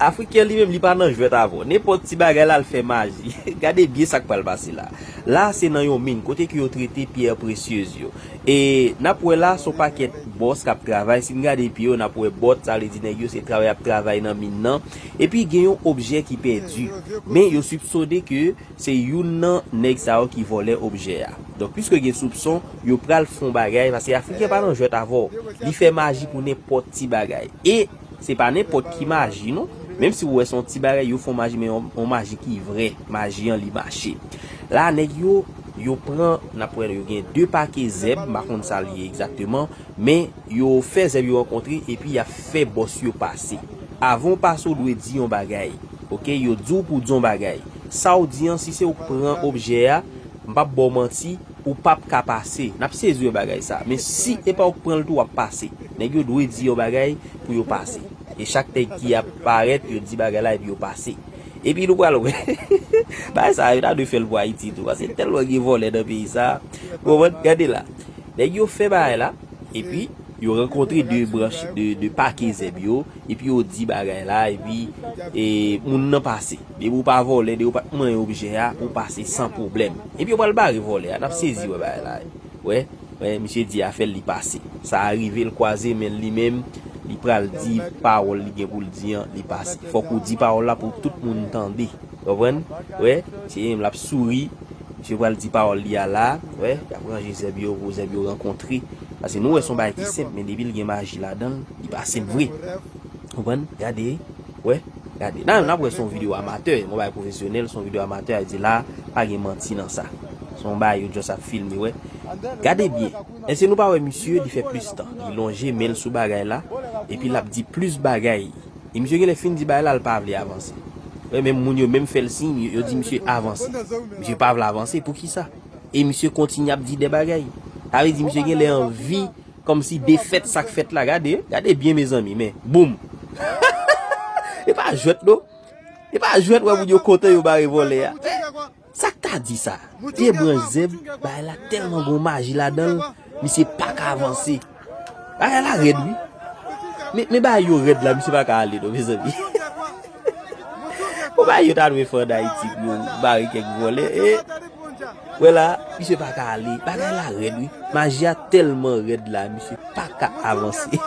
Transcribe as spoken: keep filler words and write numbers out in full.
Afriken li menm, li pa nan jwèt avè w. Nenpòt ti bagay la, l fè maji. Gade byen sa k pral pase la. La, se nan yon min, kote ke yo trete pyè presyez yo. E n ap wè la, se yon pakèt bòs k ap travay. Si n gade pye yo, n ap wè bòt, sa vle di nèg yo se travay y ap travay nan min nan. Epi gen yon objè ki pèdi. Men yo sipsone ke se youn nan nèg sa yo ki vòlè objè a. Donk, piske gen soupson, yo pral fè yon bagay, paske Afriken pa nan jwèt avè w. Li fè maji pou nenpòt ti bagay. E se pa nenpòt ki maji, non. Menm si w wè se yon ti bagay, yo fè yon maji, men yon, yon maji ki vrè. Maji an, li mache. La, nèg yo, yo pran, n ap wè, yo gen de pake zèb, m pa konn sa l ye egzakteman, men yo fè zèb yo rankontre, epi y ap fè bòs yo pase. Avan w pase, w dwe di yon bagay. Oke, yo di w pou w di yon bagay. Sa w di an, si se ou k pran objè a, m p ap ba w manti, ou p ap ka pase. N ap sezi wè bagay sa. Men si e pa ou k pran l tou, w ap pase. Nèg yo dwe di yon bagay pou yo pase. E chak nèg ki ap parèt, yo di bagay la epi yo pase. Epi nou pral wè. Bagay sa, yo ta dwe fè l pou Ayiti tou. Paske tèlman gen vòlè nan peyi sa. Ou konprann? Gade la. Nèg yo fè bagay la, epi yo rankontre de branch, de, de pake zèb yo, epi yo di bagay la, epi e, moun nan pase. Depi ou pa vòlè, depi ou pa t manyen objè a, ou pase san pwoblèm. Epi yo pral bare vòlè a, n ap sezi wè bagay la. Wè, wè, misye di afè l, li pase. Sa a rive, l kwaze men l li menm, li pral di pawòl li gen pou l di an, li pase. Fòk ou di pawòl la pou tout moun tande. Konprann? Wè, se li menm l ap souri. Misye pral di pawòl li a la. Wè, y ap ranje zèb yo pou zèb yo rankontre. Paske nou wè se yon bagay ki senp, men depi l gen maji ladan l, li pa senp vre. Konprann? Gade. Wè, gade. Nan, n ap wè se yon videyo amatè, yon bagay pwofesyonèl, se yon videyo amatè, a di la, pa gen manti nan sa. Se yon bagay yo just ap filme, wè. Gade byen. Èske nou pa wè misye, li fè plis tan? Li lonje men l sou bagay la, epi l ap di plis bagay. E misye genlè fin di bagay la, l pa vle avanse. Wè, menm moun yo menm fè l siy, yo, yo di misye avanse. Misye pa vle avanse, poukisa? E misye kontinye ap di de bagay. Sa vle di misye genlè anvi kòmsi defèt sa k fèt la. Gade, gade byen, mezanmi, men, boum! E pa jwèt, non. E pa jwèt, wè, moun yo kontan yo bare vòlè a. Sa k ta di sa? De branch zèb, bagay la tèlman gon maji ladan l, misye pa ka avanse. Bagay la rèd, wi. Men, men bagay yo rèd la, misye pa ka ale, non, mezanmi. Bon, bagay yo ta dwe fè ann Ayiti pou yo bare kèk vòlè. E, wè la, misye pa ka ale. Bagay la rèd, wi. Maji a tèlman rèd la, misye pa ka avanse.